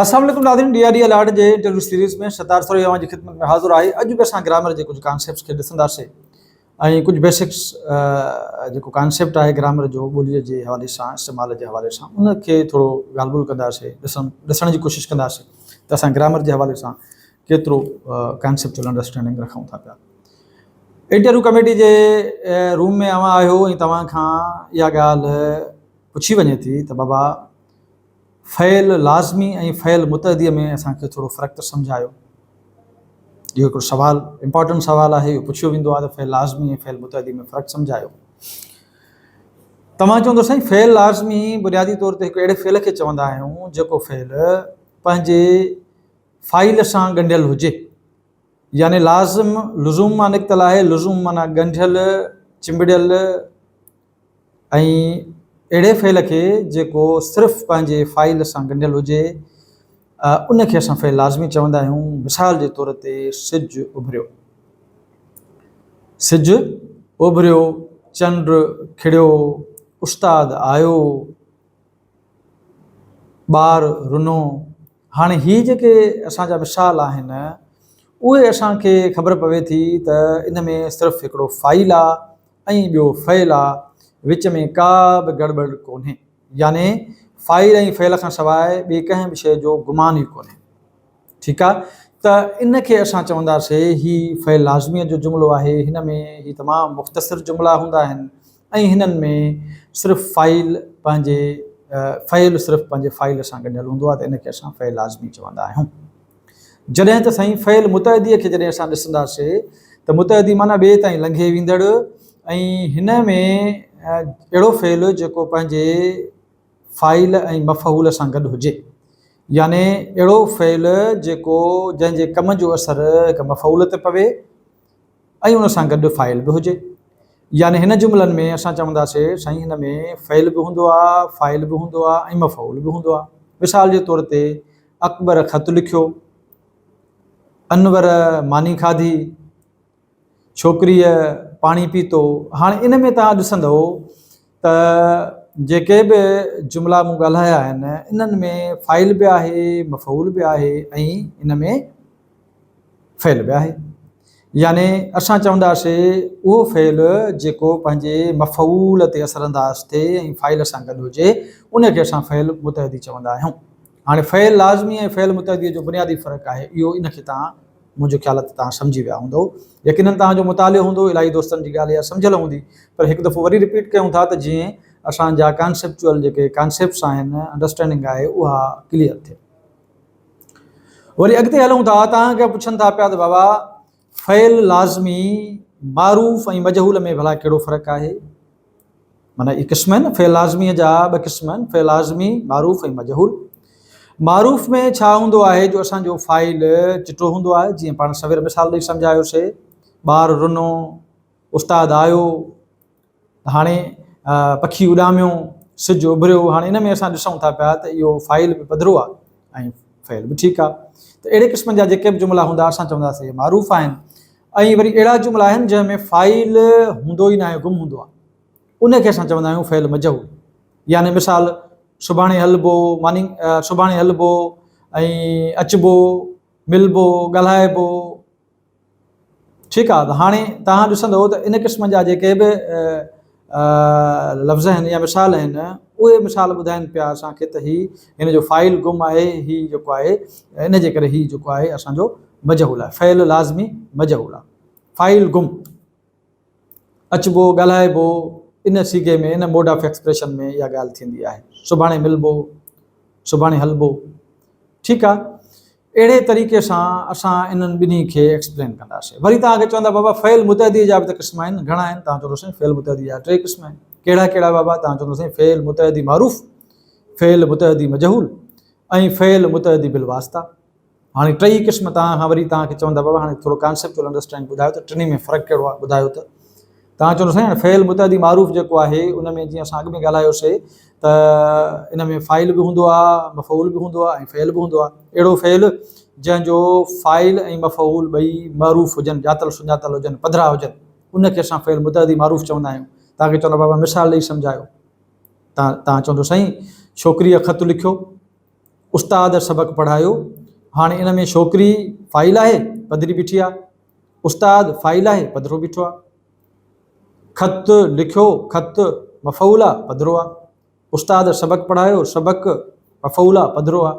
السلام عليڪم ناظرين ڊي آر ڊي الاٽ جي انٽرويو سيريز ۾ ستار سروي اوهان جي خدمت ۾ حاضر آهي اڄ به اسان گرامر جي ڪجهه ڪانسيپٽس کي ڏسنداسين ۽ ڪجهه بيسڪس جيڪو ڪانسيپٽ آهي گرامر جو ٻوليء جي حوالي سان استعمال جي حوالي سان ان کي ٿورو ڳالهه ٻولهه ڪنداسين ڏسڻ ڏسڻ جي ڪوشش ڪنداسين ته اسان گرامر جي حوالي سان ڪيترو ڪانسيپچل انڊرسٽينڊنگ رکون ٿا پيا انٽرويو ڪميٽي جي روم ۾ اوهان آهيو ۽ توهان کان اها ڳالهه پڇي وڃي ٿي ته بابا فعل لازمي ۽ فعل متعديء ۾ اسان کي ٿورو فرق ته سمجهايو. اهو هڪڙو سوال امپارٽنٽ سوال آهي اهو پڇيو ويندو آهي ته فعل لازمي ۽ فعل متعدي ۾ فرق سمجهايو. توهان چوندو سائين فعل لازمي بنيادي طور تي هڪ اهڙي فعل کي چوندا آهيون جيڪو فعل پنهنجي فاعل سان ڳنڍيل هجي يعني لازم لزوم مان نڪتل آهي لزوم معنيٰ ڳنڍيل چنبڙيل ۽ اهڙي فعل کي جيڪو صرف پنهنجي فاعل سان ڳنڍيل هجي ان کي اسان فعل لازمي چوندا آهيون مثال جي طور تي سج اڀريو سج اڀريو چنڊ کڙيو استاد آيو ٻار رنو هاڻي هي جيڪي اسان جا مثال آهن اهي اسان کي خبر پوي ٿي ته ان ۾ صرف هڪڙو فاعل آ ۽ ٻيو فعل آ وچ ۾ ڪا به گڙٻڙ ڪونهي يعني فاعل ۽ فعل کان سواء ٻي ڪنهن به شيء جو گمان ئي ڪونهي ٺيڪ آ ته ان کي اسان چونداسي هي فعل لازميء جو جملو آهي هن ۾ هي تمام مختصر جملا هوندا آهن ۽ هنن ۾ صرف فاعل پنهنجي فعل صرف پنهنجي فاعل سان ڳنڍيل هوندو آهي ته ان کي اسان فعل لازمي چوندا آهيون. جڏهن ته سائين فعل متعديء کي جڏهن اسان ڏسنداسي ته متعدي معنيٰ ٻئي تائين لنگهي ويندڙ ۽ هن ۾ اهڙو فعل جيڪو پنهنجي فاعل ۽ مفعول سان گڏ هجي يعني اهڙو فعل جيڪو جنهن جي ڪم جو اثر هڪ مفعول تي پوي ۽ ان سان گڏ فاعل به هجي يعني هن جملن ۾ اسان چونداسي سائين هن ۾ فعل به هوندو آ فاعل به هوندو آ ۽ مفعول به هوندو آ مثال جي طور تي اڪبر خط لکيو، انور ماني کاڌي، ڇوڪريء پاڻي پيتو. هاڻي ان ۾ توهان ڏسندؤ ته جيڪي به جملا مون ڳالهايا آهن انهن ۾ فاعل به آهي، مفعول به آهي ۽ ان ۾ فعل به آهي. يعني اسان چونداسي اهو فعل جيڪو پنهنجي مفعول تي اثر انداز ٿئي ۽ فاعل سان گڏ هجي ان کي اسان فعل متعدي چوندا آهيون. هاڻي فعل لازمي ۽ فعل متعدي جو بنيادي فرق آهي اهو ان کي توهان منهنجو خيال آهي ته توهان سمجهي ويا هوندؤ. يقينن توهان جو مطالعو هوندو الاهي دوستن جي ڳالهه اها سمجهيل هوندي پر هڪ دفعو وري رپيٽ ڪيون ٿا ته جيئن اسان جا ڪانسيپچوئل جيڪي ڪانسيپٽس آهن انڊرسٽينڊنگ آهي اها ڪليئر ٿئي. وري اڳتي هلون ٿا توهان کي پڇن ٿا پيا ته بابا فعل لازمي معروف ۽ مجهول ۾ ڀلا ڪهڙو فرق آهي معنی اهي قسم آهن فعل لازمي جا ٻه قسم آهن فعل لازمي معروف ۽ مجهول معروف ۾ ڇا هوندو آهي جو اسان جو فاعل چٽو هوندو آهي جيئن پاڻ سوير مثال ڏئي سمجهايوسي ٻار رنو استاد آيو هاڻي پکي اڏاميو، سج اڀريو، هاڻي ان ۾ اسان ڏسون ٿا پيا ته اهو فاعل به پڌرو آهي ۽ فعل به ٺيڪ آهي ته اهڙي قسم جا جيڪي به جملا هوندا اسان چونداسين اهي معروف آهن ۽ وري اهڙا جملا آهن جنهن ۾ فاعل هوندو ئي ناهي گم هوندو آهي ان کي اسان چوندا آهيون فعل مجهول يعني مثال سڀاڻي هلبو ماني سڀاڻي هلبو ۽ اچبو ملبو ڳالهائبو ٺيڪ آ ته هاڻي توهان ڏسندو ته ان قسم جا جيڪي به لفظ آهن يا مثال آهن اهي مثال ٻڌائن پيا اسان کي ته هي هن جو فاعل گم آهي هي جيڪو آهي ان جي ڪري هي جيڪو آهي اسان جو مجهول آهي فعل لازمي مجهول آهي فاعل گم اچبو، ڳالهائبو، ان صيغي ۾ ان موڊ آف ايڪسپريشن ۾ اها ڳالهه ٿيندي آهي. سڀاڻي ملبو، سڀاڻي هلبو. ٺيڪ آ. اهڙي طريقي سان اسان انهن ٻنهي کي ايڪسپلين ڪنداسين. وري توهان کي چوندا بابا فعل متعدي جا به ته قسم آهن، گهڻا آهن؟ توهان چوندو سائين فعل متعدي جا ٽي قسم آهن. ڪهڙا ڪهڙا بابا؟ توهان چوندو سائين فعل متعدي معروف، فعل متعدي مجهول ۽ فعل متعدي بالواسطه. هاڻي ٽئي قسم توهان کان وري توهان کي چوندا بابا هاڻي ٿورو ڪانسيپچوئل انڊرسٽينڊ ٻڌايو ته ٽنهي ۾ فرق ڪهڙو آهي ٻڌايو ته توهان چوندو سائين هاڻي فعل متعدي معروف جيڪو آهي ان ۾ جيئن اسان اڳ ۾ ڳالهايوسي ته ان ۾ فاعل به هوندو آهي مفعول به هوندو آهي ۽ فعل به هوندو آهي اهڙو فعل جنهن جو فاعل ۽ مفعول ٻئي معروف هجن ڄاتل سڃاتل هجن پڌرا هجن ان کي اسان فعل متعدي معروف چوندا آهيون توهان کي چوندا بابا مثال ڏئي سمجهايو توهان چوندو سائين ڇوڪريء خط لکيو. استاد سبق پڙهايو، هاڻي ان ۾ ڇوڪري فاعل آهي، پڌري بيٺي آ، استاد فاعل آهي، پڌرو بيٺو آ. خط لکيو، خط مفعول آ، پڌرو آ. استاد سبق پڙهايو، سبق مفعول آ، پڌرو آ.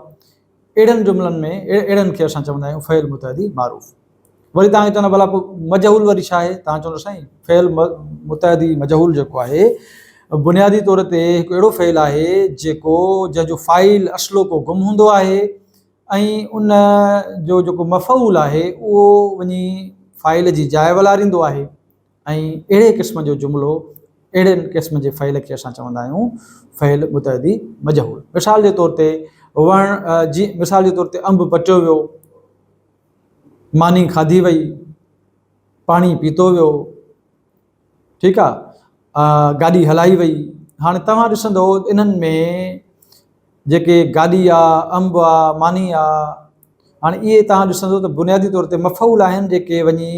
اهڙن جملن ۾ اهڙن کي اسان چوندا آهيون فعل متعدي معروف. وري توهان کي چوندا ڀلا پوء مجهول وري ڇا آهي؟ توهان چوندو سائين فعل متعدي مجهول جيڪو آهي بنيادي طور تي هڪ اهڙو فعل آهي جيڪو جنهن جو فاعل اصلوڪو گم هوندو آهي ۽ ان جو جيڪو مفعول آهي اهو وڃي فاعل جي جاء ولاريندو آهي ۽ اهڙي قسم جو جملو اهڙي قسم جي فعل کي اسان چوندا آهيون فعل متعدي مجهول. مثال جي طور تي وڻ جي مثال جي طور تي انب پٽيو ويو، ماني کاڌي وئي، پاڻي پيتو ويو، ٺيڪ آ، گاڏي هلائي وئي. هاڻي توهان ڏسندو انهن ۾ جيڪي گاڏي آ، انب آ، ماني آ، هاڻي اهي توهان ڏسندو ته بنيادي طور تي مفعول آهن جيڪي وڃي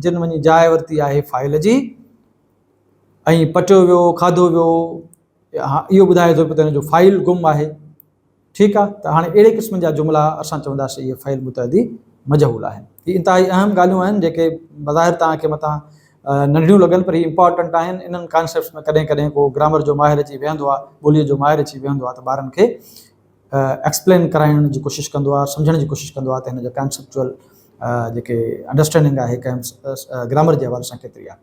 جن وڃي جاء ورتي آهي فاعل جي ۽ پٽيو ويو، کاڌو ويو، اهو ٻڌائي ٿو پيو ته هن جو فاعل گم آهي. ٺيڪ آ ته هاڻي اهڙي قسم جا جملا اسان چونداسين اهي فعل متعدي مجهول آهن. هي انتهائي اهم ڳالهيون آهن جيڪي بظاهر توهان کي متان ننڍڙيون لڳن پر هي امپارٽنٽ آهن. انهن ڪانسيپٽس ۾ ڪڏهن ڪڏهن ڪو گرامر جو ماهر اچي ويهندو آ، ٻوليء جو ماهر اچي ويهندو آ ته ٻارن کي ايڪسپلين ڪرائڻ جي ڪوشش ڪندو آ، سمجهڻ جي ڪوشش ڪندو آ ته هن جو ڪانسيپچوئل جيڪي انڊرسٽينڊنگ آهي ڪنهن گرامر جي حوالي سان ڪيتري آ.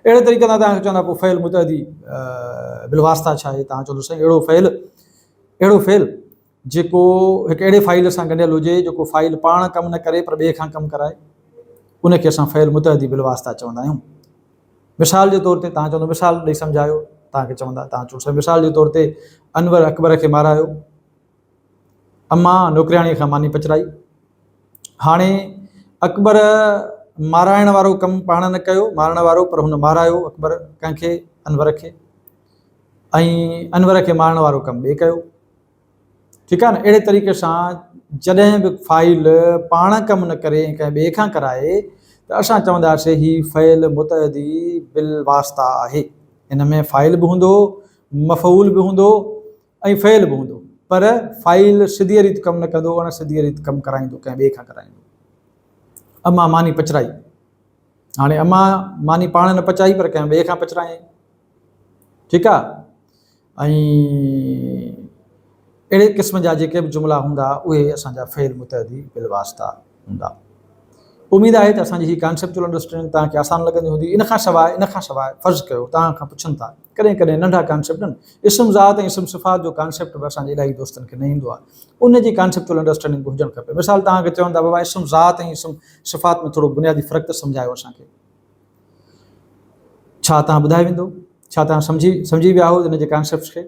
اهڙي طريقي سان توهان کي چوندا پوء فعل متعدي بالواسطه ڇا آهي؟ توهان چوندو سائين اهڙو فعل اهڙو فعل جيڪو هڪ اهڙي فاعل سان ڳنڍيل هجي جيڪو فاعل پاڻ ڪم نه ڪري پر ٻئي کان ڪم ڪرائي ان کي اسان فعل متعدي بالواسطه چوندا آهيون. مثال جي طور تي توهان چوندو مثال ڏئي سمجهايو توهان کي چوندا توهان چوندو مثال جي طور تي انور اڪبر کي مارايو، اما نوڪرياڻي کان ماني پچرائي. هاڻي اڪبر مارائڻ وارو ڪم پاڻ نه ڪيو مارڻ وارو پر هن مارايو اڪبر ڪنهن کي انور کي ۽ انور کي مارڻ وارو ڪم ٻئي ڪيو. ٺيڪ آهي نه اهڙي طريقي سان جڏهن به فاعل پاڻ ڪم نه ڪري ۽ ڪنهن ٻئي کان ڪرائي ته اسان چونداسين هي فعل متعدي بالواسطه آهي. هن ۾ فاعل به هوندو مفعول به هوندو ۽ فعل به هوندو پر فاعل سڌيء ريت ڪم نه ڪندو اڻ سڌيء ريت ڪم ڪرائيندو ڪنهن ٻئي کان ڪرائيندو. اما ماني پچرائي هاڻي اما ماني پاڻ نه پچائي پر ڪنهن ٻئي کان پچرايائين. ٺيڪ آ ۽ اهڙي قسم جا جيڪي به جملا هوندا اهي اسان جا فعل متعدي بالواسطه هوندا. اميد آهي ته اسان جي هي ڪانسيپچوئل انڊرسٽينڊنگ توهان کي آسان لڳندي هوندي. ان کان سواء ان کان سواء فرض ڪيو توهان کان پڇن ٿا ڪڏهن ڪڏهن ننڍا ڪانسيپٽ آهن اسم ذات ۽ اسم صفات جو ڪانسيپٽ به اسان جي الاهي دوستن کي نه ايندو آهي ان جي ڪانسيپچوئل انڊرسٽينڊنگ به هجڻ کپي. مثال توهان کي چون ٿا بابا اسم ذات ۽ اسم صفات ۾ ٿورو بنيادي فرق ته سمجهايو اسان کي. ڇا توهان ٻڌائي ويندو؟ ڇا توهان سمجهي سمجهي ويا آهيو ان جي ڪانسيپٽس کي؟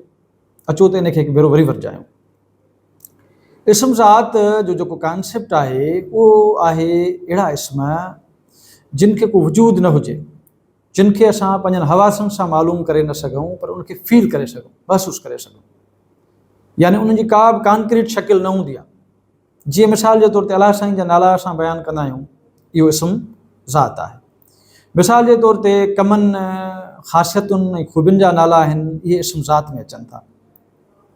اچو ته ان کي هڪ ڀيرو وري ورجايون. اسم ذات جو جيڪو ڪانسيپٽ آهي اهو آهي اهڙا اسم جن کي ڪو وجود نه هجي، جن کي اسان پنهنجن حواسن سان معلوم ڪري نه سگهون پر ان کي فيل ڪري سگهون، محسوس ڪري سگهون. يعني انهن جي ڪا به ڪانڪريٽ شڪل نه هوندي آهي. جيئن مثال جي طور تي الله سائين جا نالا اسان بيان ڪندا آهيون اهو اسم ذات آهي. مثال جي طور تي ڪمن، خاصيتن ۽ خوبين جا نالا آهن اهي اسم ذات ۾ اچن ٿا.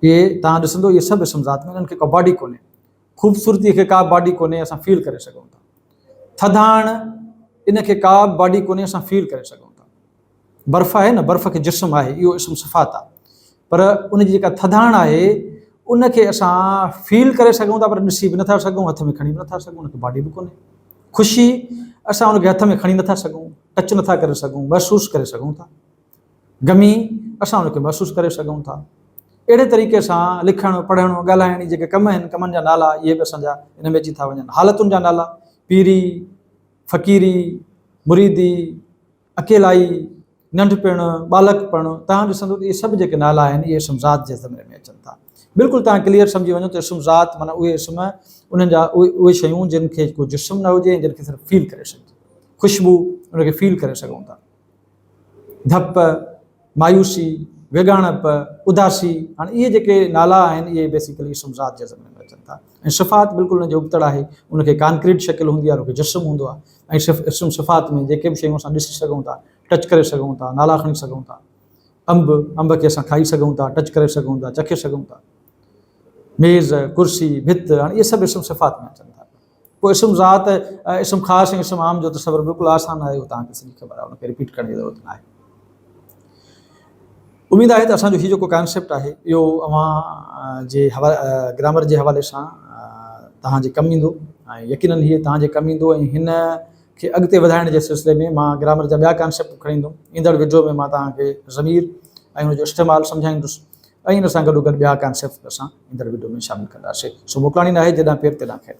اهي توهان ڏسندو اهي سڀ اسم ذات ۾ انهن کي ڪا باڊي ڪونهي. خوبصورتي کي ڪا باڊي ڪونهي اسان فيل ڪري سگهون ٿا. ٿڌاڻ ان کي ڪا باڊي ڪونهي اسان فيل ڪري سگهون ٿا. برف آهي نه برف کي جسم آهي اهو اسم صفات آهي پر ان جي جيڪا ٿڌاڻ آهي ان کي اسان فيل ڪري سگهون ٿا پر ڏسي به نٿا سگهون هٿ ۾ کڻي به نٿا سگهون ان کي باڊي به ڪونهي. خوشي اسان ان کي هٿ ۾ کڻي نٿا سگهون ٽچ نٿا ڪري سگهون محسوس ڪري سگهون ٿا. غمي اسان ان کي محسوس ڪري سگهون ٿا. اهڙي طريقي سان لکڻ، پڙهڻ، ڳالهائڻ جيڪي ڪم آهن ڪمن جا نالا اهي به اسان جا ان ۾ اچي ٿا وڃن. حالتن جا نالا پيري، فقيري، مريدي، اڪيلائي، ننڍپڻ، ٻالڪپڻ، توهان ڏسندو ته اهي سڀ جيڪي نالا آهن اهي اسم ذات جي زمري ۾ اچن ٿا. بلڪل توهان ڪليئر سمجهي وڃو ته اسم ذات معنيٰ اهي اسم انهن جا اهي شيون جن کي ڪو جسم نه هجي ۽ جن کي صرف فيل ڪري سگهجي. خوشبو ان کي فيل ڪري سگهون ٿا. ڌپ، مايوسي، ويڳاڻپ، اداسي، هاڻي اهي جيڪي نالا آهن اهي بيسيڪلي اسم ذات جي زمري ۾ اچن ٿا ۽ صفات بلڪل ان جي ابتڙ آهي ان کي ڪانڪريٽ شڪل هوندي آهي ان کي جسم هوندو آهي ۽ اسم صفات ۾ جيڪي به شيون اسان ڏسي سگهون ٿا ٽچ ڪري سگهون ٿا نالا کڻي سگهون ٿا انب انب کي اسان کائي سگهون ٿا ٽچ ڪري سگهون ٿا چکي سگهون ٿا. ميز، ڪرسي، ڀت، هاڻي اهي سڀ اسم صفات ۾ اچن ٿا. پوء اسم ذات، اسم خاص ۽ اسم عام جو تصور بلڪل آسان آهي، اهو توهان کي سڄي خبر آهي، ان کي رپيٽ ڪرڻ جي ضرورت ناهي. اميد آهي ته اسان جو هي جيڪو ڪانسيپٽ آهي اهو اوهان جي گرامر جي حوالي سان توهان جي ڪم ايندو ۽ يقينن هي توهان جي ڪم ايندو ۽ هن کي اڳتي وڌائڻ جي سلسلي ۾ مان گرامر جا ٻيا ڪانسيپٽ کڻي ايندم. ايندڙ وڊيو ۾ مان توهان کي ضمير ۽ ان جو استعمال سمجهائيندس ۽ ان سان گڏوگڏ ٻيا ڪانسيپٽ اسان ايندڙ وڊيو ۾ شامل ڪنداسين. سو موڪلاڻي ناهي جيڏانهن پير تيڏانهن خير.